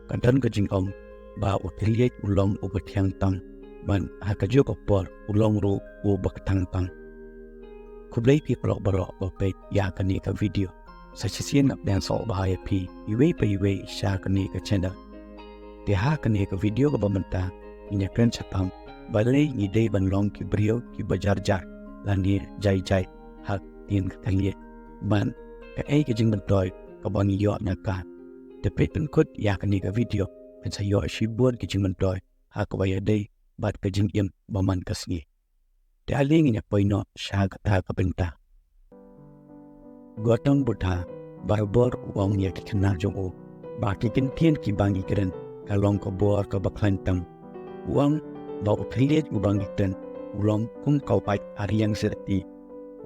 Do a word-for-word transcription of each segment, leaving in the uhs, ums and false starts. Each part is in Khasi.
ka don ka jingong ba u thylliej u long uba thiang tam, bad ha kajuh ka por u long ruh uba kthang tam. Khublei phi paralok baroh ba peit ïa kane ka video. Sa shisien nga pdiang sngewbha ïa phi iwei pa iwei sha kane ka channel. Te ha kane ka video kaba mynta ngin ïakren shaphang balei ngi dei ban long ki briew kiba jar jar lane jai jai ha ka ktien ka thylliej, bad kaei ka jingmyntoi kaba ngi ïoh na ka. Te peit pynkut ïa kane ka video, phin sa ïoh shibun ki jingmyntoi ha kaba ïadei bad ka jingim ba man ka sngi. Te ale ngin ïa poi noh sha kata ka bynta. Gautam Buddha barabor u ong ïa ki khynnah jong u ba ki kyntien kiba ngi kren ka long ka bor kaba khlaiñ tam. U ong ba u thylliej uba ngi kren u long kum ka wait ha rliang syrti.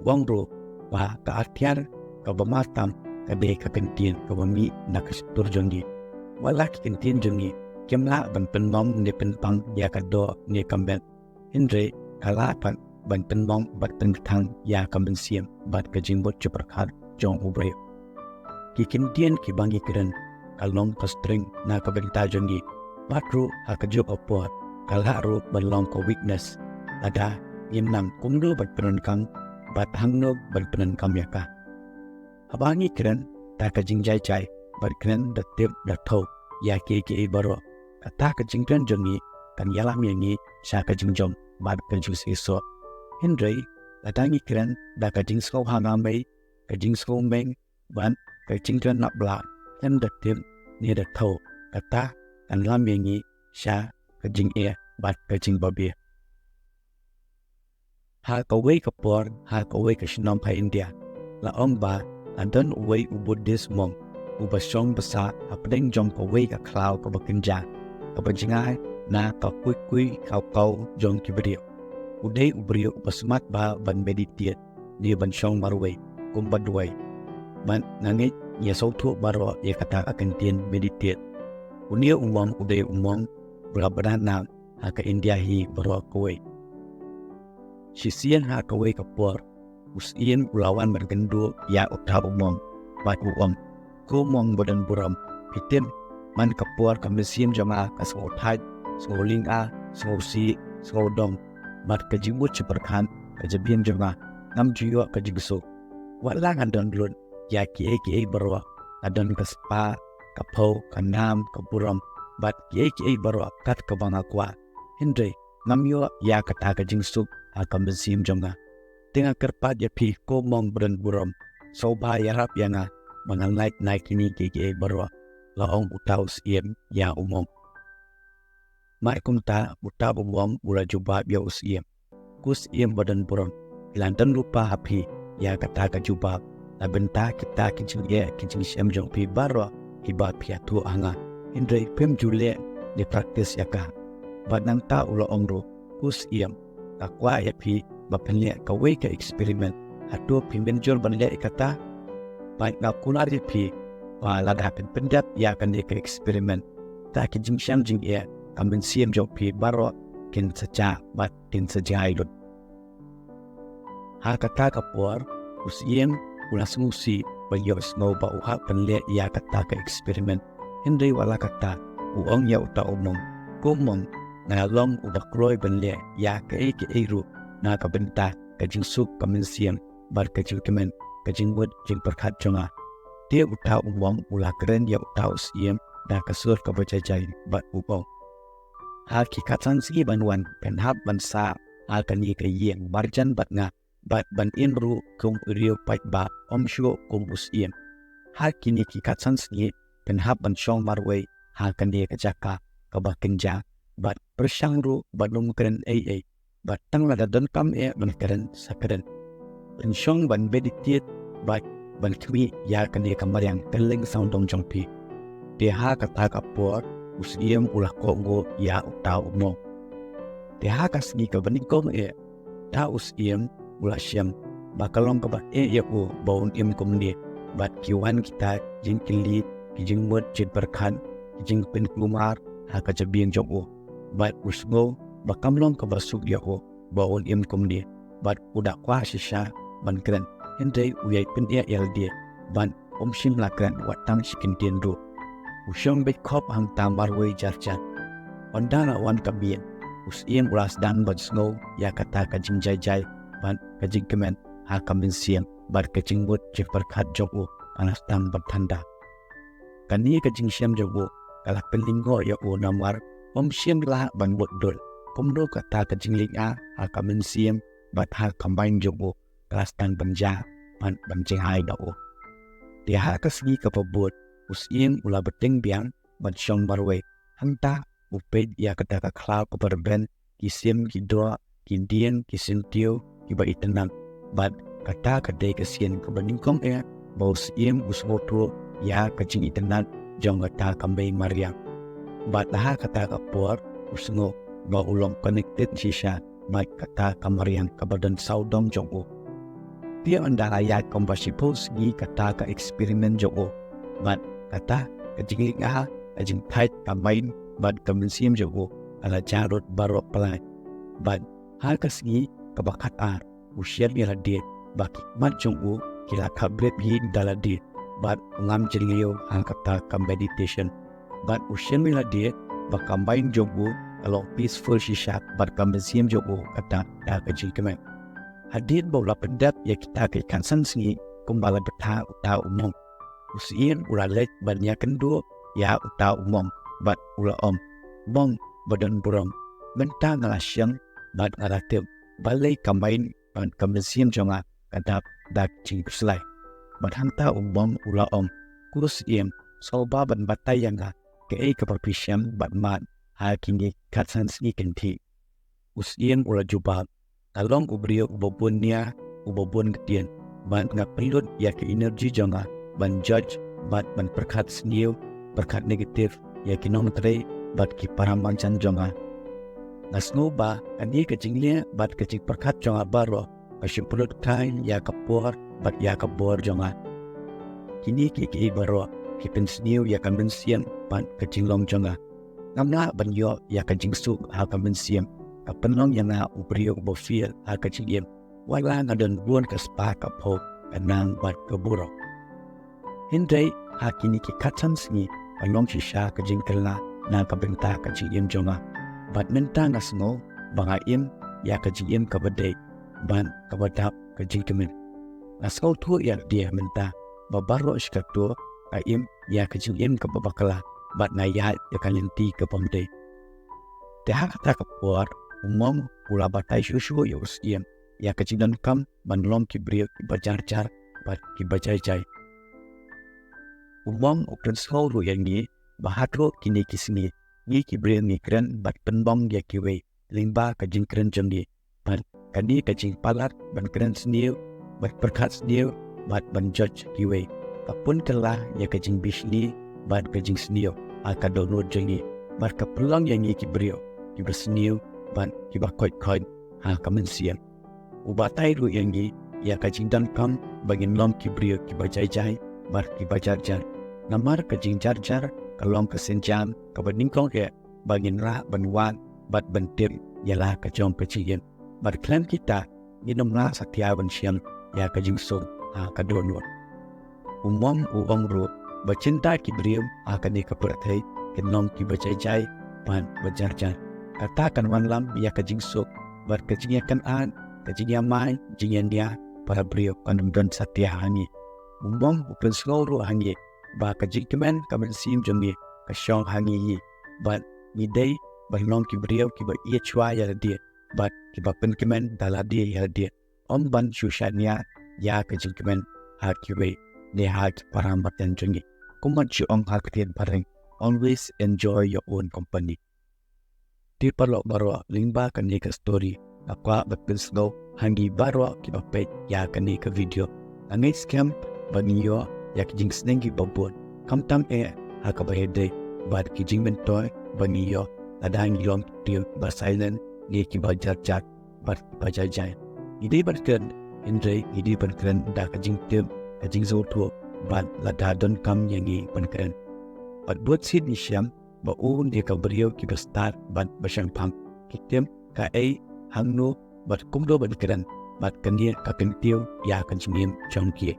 U ong ruh ba ka atiar kaba mar tam ka dei ka kyntien kaba mih na ka shyntur jong ngi. Wat la ki kyntien jong ngi kim lah ban pynmong ne pynpang ïa ka doh ne ka met, hynrei ka lah pat ban pynmong bad pynkthang ïa ka mynsiem bad ka jingmut jingpyrkhat jong u briew. Ki kyntien kiba ngi kren ka long ka strength na ka bynta jong ngi, bad ruh ha kajuh ka por ka lah ruh ban long ka weakness lada ngim nang kumno ban pyndonkam bad hangno ban pyndonkam ïa ka. Haba ngi kren da ka jingjai jai bad kren da tip da thew ïa kiei kiei baroh, kata ka jingkren jong ngi kan ïalam ïa ngi sha ka jingjop bad ka jingsngewsih. Hynrei lada ngi kren da ka jingsngewhanga mei, ka jingsngewmeng bad ka jingkren napblah, khlem da tip ne da thew, kata kan lam ïa ngi sha ka jingeh bad ka jingbabe. Ha kawei ka por, ha kawei ka shnong ha India, la ong ba la don uwei u Buddhist monk uba shong basa hapdeng jong kawei ka khlaw kaba kynja, kaba jngai na ka kuikui kawkaw jong ki briew. U dei u briew uba smat bha ban meditate ne ban shong marwei kumba duwai. Bad nga ngeit ngi ïa sngewthuh baroh ïa kata ka kyntien meditate. Une u monk u dei u monk uba la bna nam ha ka India hi baroh kawei. Shisien ha kawei ka por u syiem u la wan ban kynduh ïa uta u monk bad u ong, "Ko monk badonburom, phi tip, man ka por ka mynsiem jong nga ka sngewthait, sngewlynga, sngewsih, sngewdom, bad ka jingmut jingpyrkhat ka jabieng jong nga, ngam ju ïoh ka jingsuk. Wat la nga don lut ïa kiei kiei baroh, nga don ka spah, ka phew, ka nam, ka burom, bad kiei kiei baroh kat kaba nga kwah, hynrei ngam ïoh ïa kata ka jingsuk ha ka mynsiem jong nga. Te nga kyrpad ïa phi ko monk badonburom, sngewbha ïarap ïa nga ba ngan lait na kine kiei kiei baroh," la ong uta u syiem ïa u monk. Mar kumta uta u monk u la jubab ïa u syiem, "Ko syiem badonburom, la don lypa ha phi ïa kata ka jubab, na bynta kita ki jingeh ki jingshem jong phi baroh kiba phi ïathuh ha nga, hynrei phim ju leh ne practice ïa ka." Bad nangta u la ong ruh, "Ko syiem, nga kwah ïa phi ba phin leh kawei ka experiment, hato phi mynjur ban leh ïa kata?" Bad nga kular ïa phi ba lada phin pyndep ïa kane ka experiment, kita ki jingshem jingeh ka mynsiem jong phi baroh kin sa jah bad kin sa jngai lut. Ha kata ka por u syiem u la sngewsih ban ïohsngew ba u hap ban leh ïa kata ka experiment. Hynrei wat la katta u ong ïa uta u monk, "Ko monk, nga la long uba kloi ban leh ïa kaei kaei ruh na ka bynta ka jingsuk ka mynsiem bad ka jingkmen ka jingmut jingpyrkhat jong nga." Te uta u monk u la kren ïa uta u syiem da ka sur kaba jai jai bad u ong, "Ha ki khatsan sngi ban wan phin hap ban sah ha kane ka ïing marjan bad nga, bad ban im ruh kum u riew paidbah, ym shuh kum u syiem. Ha kine ki khatsan sngi phin hap ban shong marwei ha kane ka jaka kaba kynja, bad pyrshang ruh ban ym kren ei ei, bad tang lada donkam eh ban kren sa kren. Phin shong ban meditate bad ban khmih ïa kane ka mariang kylleng sawdong jong phi." Te ha kata ka por u syiem u la kohnguh ïa uta u monk. Te ha ka sngi kaba nyngkong eh, uta u syiem u la shem ba ka long kaba eh ïa u ba un im kumne, bad ki wan kita ki jingkylli, ki jingmut jingpyrkhat, ki jingpynkulmar ha ka jabieng jong u, bad u sngew ba kam long kaba suk ïa u ba un im kumne, bad u da kwah shisha ban kren, hynrei u ïai pyneh ïa lade bad um shym la kren wat tang shi kyntien ruh. U shong beit khop hangta marwei jar jar. Ynda la wan ka miet, u Syiem u la sdang ban sngew ïa kata ka jingjaijai bad ka jingkmen ha ka mynsiem, bad ka jingmut jingpyrkhat jong u ka la sdang ban thanda. Kane ka jingshem jong u ka la pynlyngngoh ïa u namar um shym lah ban mutdur kumno kata ka jinglyngngoh ha ka mynsiem bad ha ka mind jong u ka la sdang ban jia bad ban jingai da u. Te ha ka sngi kaba bud, u Syiem u la bteng biang ban shong marwei. Hangta u peit ïa kata ka khlaw kaba rben, ki sim, ki doh, ki dieng, ki syntiew kiba itynnad. Bad kata ka dei ka sien kaba nyngkong eh ba u Syiem u sngewthuh ïa ka jingitynnad jong kata ka mei mariang. Bad ha kata ka por u sngew ba u long connected shisha bad kata ka mariang kaba don sawdong jong u. Te ynda la ïaid kumba shiphew sngi kata ka experiment jong u, bad kata ka jinglyngngoh, ka jingthait ka mind bad ka mynsiem jong u ka la jarud baroh pynlait. Bad ha ka sngi kaba khatar, u shem ïa lade ba ki khmat jong u ki la khapbrip hi da lade, bad u ngam jylliew ha kata ka meditation. Bad u shem ïa lade ba ka mind jong u ka long peaceful shisha bad ka mynsiem jong u ka tap da ka jingkmen. Hadien ba u la pyndep ïa kita ki khatsan sngi kumba la bthah uta u monk, u Syiem u la leit ban ïakynduh ïa uta u monk bad u la ong, "Monk ba don burom, mynta nga la shong bad nga la tip balei ka mind bad ka mynsiem jong nga ka dap da ka jingkhuslai." Bad hangta u monk u la ong, "Ko Syiem, sngewbha ban batai ïa nga kaei kaba phi shem bad mad ha kine ki khatsan sngi kynthih." U Syiem u la jubab, "Nga long u briew uba bun nia, uba bun ktien, bad nga pynlut ïa ka energy jong nga ban judge bad ban pyrkhat sniew, pyrkhat negative ïa ki nongtrei bad ki para marjan jong nga. Nga sngew ba kane ka jingleh bad ka jingpyrkhat jong nga baroh ka shu pynlut kai ïa ka por bad ïa ka bor jong nga. Kine kiei kiei baroh ki pynsniew ïa ka mynsiem bad ka jinglong jong nga. Ngam lah ban ïoh ïa ka jingsuk ha ka mynsiem, ka pynlong ïa nga u briew uba fail ha ka jingim, wat la nga don bun ka spah ka phew, ka nang bad ka burom. Hynrei ha kine ki khatsan sngi ka long shisha ka jingkylla na ka bynta ka jingim jong nga. Bad mynta nga sngew ba nga im ïa ka jingim kaba dei bad kaba dap ka jingkmen. Nga sngewthuh ïa lade mynta ba baroh shi katta nga im ïa ka jingim kaba bakla bad nga ïaid ïa ka lynti kaba ym dei." Te ha kata ka por u monk u la batai shuh shuh ïa u Syiem ïa ka jingdonkam ban long ki briew kiba jar jar bad kiba jai jai. U monk u pynsngew ruh ïa ngi ba haduh kine ki sngi ngi ki briew ngi kren bad pynbang ïa kiwei lyngba ka jingkren jong ngi. Bad kane ka jingpalat ban kren sniew bad pyrkhat sniew bad ban judge kiwei ka pynkylla ïa ka jingbishni bad ka jingsniew ha ka dohnud jong ngi, bad ka pynlong ïa ngi ki briew kiba sniew bad kiba koit koit ha ka mynsiem. U batai ruh ïa ngi ïa ka jingdonkam ba ngin long ki briew kiba jai jai bad kiba jar jar. Namar ka jingjar jar ka long ka sienjam kaba nyngkong eh ba ngin lah ban wad bad ban tip ïa la ka jong ka jingim. Bad khlem kita ngin ym lah satia ban shem ïa ka jingsuk ha ka dohnud. U monk u ong ruh ba shynta ki briew ha kane ka pyrthei kin long kiba jai jai bad ba jar jar. Kata kan wanlam ïa ka jingsuk bad ka jingïakynad, ka jingïamai, jingïania para briew kan ym don satia ha ngi. U monk u pynsngew ruh ha ngi ba ka jingkmen ka mynsiem jong ngi ka shong ha ngi hi, bad ngi dei ban long ki briew kiba ïeit shuwa ïa lade bad kiba pynkmen da lade ïa lade, ym ban shu shaniah ïa ka jingkmen ha kiwei ne ha ki para marjan jong ngi. Kumba shu ong ha ka ktien phareng, "Always enjoy your own company." Te paralok baroh, lyngba kane ka story nga kwah ban pynsngew ha ngi baroh kiba peit ïa kane ka video. Nga ngeit skhem ba ngi ïoh ïa ki jingsneng kiba bun, khamtam eh ha kaba ïadei bad ki jingmyntoi ba ngi ïoh lada ngi long ki briew kiba silent ne kiba jar jar bad kiba jai jai. Ngi dei ban kren, hynrei ngi dei ban kren da ka jingtip, ka jingsngewthuh bad lada donkam ïa ngi ban kren. Bad bunsien ngi shem ba u dei ka briew kiba stad bad ba shemphang, ki tip kaei, hangno bad kumno ban kren, bad kane ka kyntiew ïa ka jingim jong ki.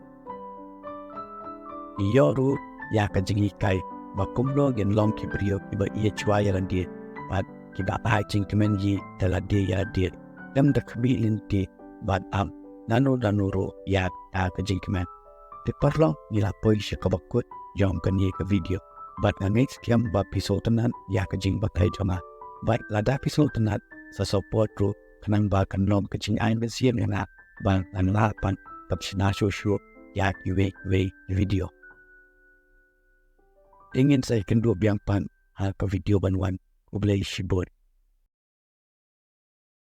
Ngi ïoh ruh ïa ka jinghikai ba kumno ngin long ki briew kiba ïeit shuwa ïa lade bad kiba ai jingkmen ïa lade ïa lade. Khlem da khmih lynti bad ap nano nano ruh ïa ka jingkmen. Te paralok, ngi la poi sha kaba kut jong kane ka video. Bad nga ngeit skhem ba phi sngewtynnat ïa ka jingbatai jong nga. Bad lada phi sngewtynnat, sa support ruh khnang ba kan long ka jingai mynsiem ïa nga ba ngan lah ban pynsngew shuh shuh ïa kiwei kiwei ki video. Te ngin sa ïakynduh biang pat ha ka video ban wan. Khublei shibun.